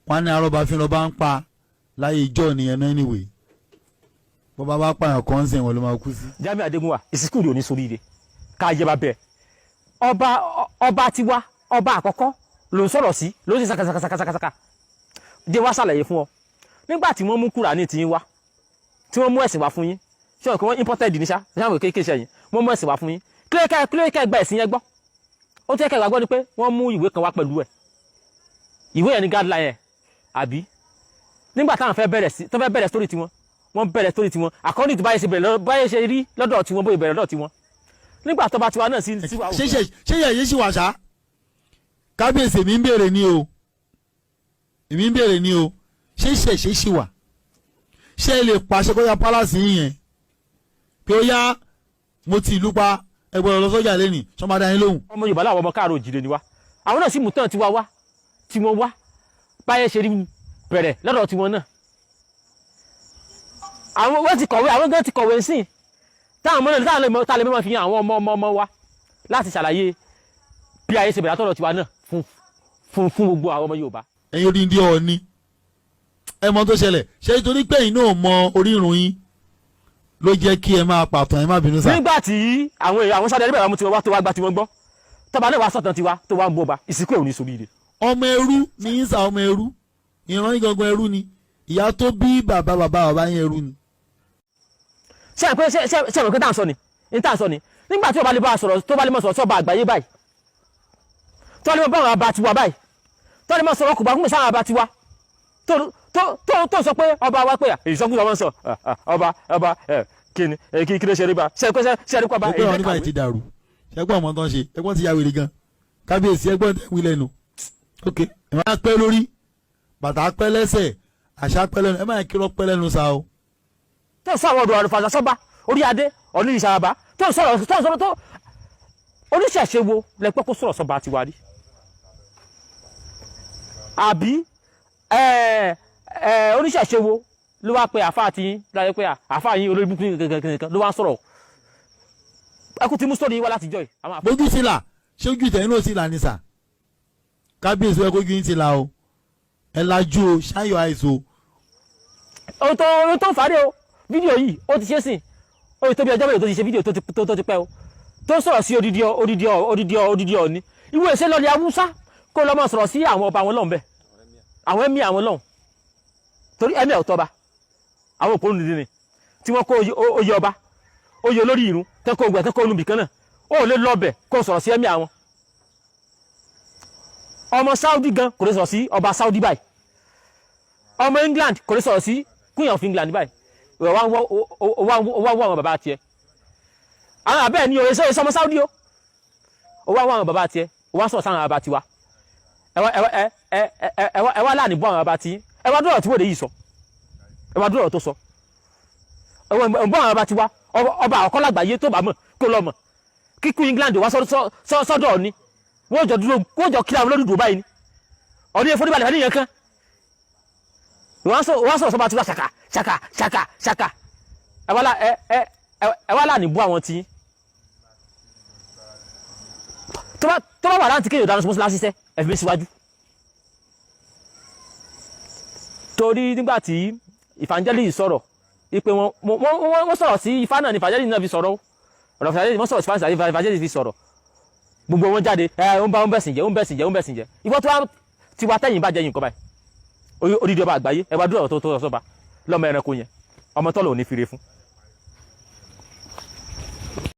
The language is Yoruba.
Wọn ní arọ́bàfin lọ́ba ń pa láyé ìjọ nìyẹn náà. Anyway, bọ́ba bá pààyàn kan ń sìn, wọn ló máa kú sí. Jamiu Adégúnwà, ìsìnkú rẹ̀ ò ní soríire ká yẹ bá bẹ́ẹ̀. Ọba, ọba tiwa, ọba àkọ́kọ́ ló ń sọ̀rọ̀ sí, ló ń ṣe sakasakasakasaka. Jẹ́ wá ṣàlàyé fún ọ. Nígbà tí wọ́n mú Kùránì tí yín wá, tí wọ́n mú ẹ̀sìn wá fún yín, ṣé wọn kí wọ́n imported ní ṣá? Ṣé àwọn kéékèèké ṣẹ̀yìn wọ́n mú ẹ̀sìn wá fún yín? Kílẹ̀ gba ẹ̀sìn yẹn gbọ́. Ó tẹ́ kẹ́ gbàgbọ́ ni pé wọ́n mú ìwé kan wá pẹ̀lú ẹ̀. Ìwé yẹn ní guideline ẹ̀, àbí? Nígbà táwọn fẹ́ bẹ̀rẹ̀ sí tó fẹ́ bẹ̀rẹ̀ story tiwọn, wọ́n bẹ̀rẹ̀ story tiwọn according to báyìí ṣe bẹ̀rẹ̀, báyìí ṣe rí lọ́dọ̀ tiwọn, bóyá bẹ̀rẹ̀ lọ́dọ̀ tiwọn. Nígbà tó bá tiwa náà sí tiwa. Ṣé yẹ̀yẹ́ sì wà ṣá? Kábíyèsí, èmi ń béèrè ní o, èmi ń béèrè ní o. Ṣé ṣẹ̀ṣẹ̀ ṣì wà? Ṣé ẹ lè pàṣẹ kó ya palace yín yẹn pé ó yá, mo ti ìlú pa, ẹ gbọ́dọ̀ lọ sọ́jà lẹ́nìí, sọ́mọdé yín lóhùn? Ọmọ Yorùbá làwọn, ọmọ káàró òjìrè ni wá. Àwọn náà sì mú tán tiwa wá, tí wọ́n wá báyẹn ṣe rí bẹ̀rẹ̀ lọ́dọ̀ tiwọn náà. Àwọn wọ́n ti kọ̀wé, àwọn gan ti kọ̀wé sí táwọn ọmọ náà táwọn lè mọ̀ fi hàn àwọn ọmọ ọmọ ọmọ wa láti ṣàlàyé bí ayé ṣe bẹ̀rẹ̀ látọ̀dọ̀ tiwa náà fún gbogbo àwọn ọmọ Yorùbá. Ẹ̀yin odindi Ọọ̀ni, ẹ mọ tó ṣẹlẹ̀. Ṣé nítorí pé ẹ̀yin náà mọ orírun yín ló jẹ́ kí ẹ máa pàtàn? Ẹ má bínú sá. Nígbà tí àwọn èèyàn, àwọn sáré ẹgbẹ̀rún tiwọn wá, tó wá gba tiwọn gbọ́, tọ́ba náà wá sọ̀tàn tiwa tó wá ń bú ọba, ìsìnkú ẹ̀ ò ní soríire. Ọmọ ẹrú ní í sà, ọmọ ẹrú ìran yín gangan ẹrú ni. Ìyá tó bí bàbá bàbá bàbá yín, ẹrú ni. Ṣé ẹ pé ṣé ẹ pé tá à ń sọ ni ní tá à ń sọ ni? Nígbà tí ọba lè bá a sọ̀rọ̀, tó bá lè mọ̀ sọ̀rọ̀ sọ́ba àgbáyé báyìí, tó lè mọ̀ bá àwọn àbá tiwa báyìí, tó lè mọ̀ sọ̀rọ̀ kùbà kúmọ̀ sáwọn àbá tiwa, tó sọ pé ọba wa pé ìsọkúsọ wọn sọ ọba ọba ẹ kí ni kí ló ṣe rí bá ṣe pé ṣe rí pa bá. Ẹgbẹ́ wọn nígbà tí dàrú. Ṣẹgbọ́n ọmọ tó ń ṣe, ẹgbọ́n ti ya wèrè gan. Kábíyèsí, ẹgbọ́n tẹ̀ wí lẹ́nu. Ok, ẹ máa pẹ́ lórí bàtà, pẹ́ lẹ́sẹ̀, àṣà pẹ́ lẹ́nu. Ẹ máa kí lọ́ pẹ́ lẹ́nu sa o. Tó sọ àwọn ọ̀dọ̀ àlùfàṣà sọ́ba orí adé ọ̀ní ìṣàbà, tó sọ̀rọ̀ tó oníṣẹ̀ṣe wo lẹ́pẹ́ kó sọ̀rọ̀ sọ́ba tiwa rí? Àbí ẹ ẹ oníṣẹ̀ṣe wo ló wá pe àáfàá tí yín láyé pé àáfàá yín olórí búkú kankan ló wá ń sọ̀rọ̀? Ẹkú tí mú sórí yín wá láti jọ yìí. Àwọn àfáà Bójú ti là, ṣé ojú tẹ̀yìn náà ti là ní sà? Kábíyèsí, ẹ kójú yín ti là o. Ẹ lajú o, shine your eyes o. Ohun tó ń fàárẹ̀ o, fídíò yìí ó ti ṣe sìn, ó ti tó bí ọjọ́ mélòó tó ti ṣe fídíò tó ti pẹ́ o, tó sọ̀rọ̀ sí odidi odidi odidi odidi Ọọ̀ni. Ìwé ìṣe lọ́ọ̀lì Haúsá kó lọ́ mọ̀ sọ̀rọ̀ sí àwọn ọba wọn lọ́hùn bẹ́ẹ̀, àwọn ẹ̀mí àwọn lọ́hùn, torí ẹ̀mí ọ̀tọ́ba àwọn òpó nìdí ni tí wọ́n kó oyè ọba, oyè olórí ìrún tẹ́kọ̀ ogun ẹ̀tẹ́kọ̀ olùbì kan náà, ó lè lọ́ọ̀bẹ̀ kó sọ̀rọ̀ sí ẹ̀mí àwọn. Ọmọ Saudi gan kò lè sọ̀rọ̀ sí ọba Saudi báyìí. Ọmọ England kò lè sọ̀rọ̀ sí Queen of England báyìí. Wọ́n wá wọ́ àwọn bàbá tiẹ̀, àwọn àbẹ́ ní o èso èso ọmọ Saudi o. Ó wá wọ́ àwọn bàbá tiẹ̀, ó wá sọ̀rọ̀ sáwọn bàbá tiwa. Ẹ wá láàánú bọ́ àwọn bàbá tí ẹ wá dúró tí wọ́n lè yìí sọ. Ẹ wá dúró tó sọ. Ẹ wọ́n bọ́ àwọn bàbá tiwa, ọba àkọ́kọ́ lágbàáyé tó bá mọ̀ kó lọ mọ̀ kíkú England wá sọ́dọ̀ ni wọ́n jọ dúró, wọ́n jọ kíra wọn lórí dùn báyìí ni. Ọdún yẹn fọdúbalẹ̀ fẹ́ nìyẹn kan. Wọ́n sọ̀rọ̀ sọ́ba tiwa ṣàkà ṣàkà ṣàkà ṣàkà. Ẹ wá láàánú bú àwọn tí tó bá wà láti kéèyàn dáná mọ́sálásí sẹ́ ẹ fi mí síwájú. Torí nígbà tí evangelist sọ̀rọ̀ ipe wọ́n sọ̀rọ̀ sí ifá náà ni evangelist náà fi sọ̀rọ̀ ọ̀rọ̀ evangelist, wọ́n sọ̀rọ̀ sí ifá, evangelist fi sọ̀rọ̀, gbogbo wọn jáde. Ẹ ó ń bá ó ń bẹ̀sìn jẹ́, ó ń bẹ̀sìn jẹ́, ó ń bẹ̀sìn jẹ́. Ìwọ tó wá tiwa tẹ́yìn bá jẹ́ yìí nǹkan báyìí, odidi ọba àgbáyé, ẹ wá dúró tó sọ́ba lọ́mọ ẹranko yẹn, ọmọ tọ́lọ̀ ò ní fire fún.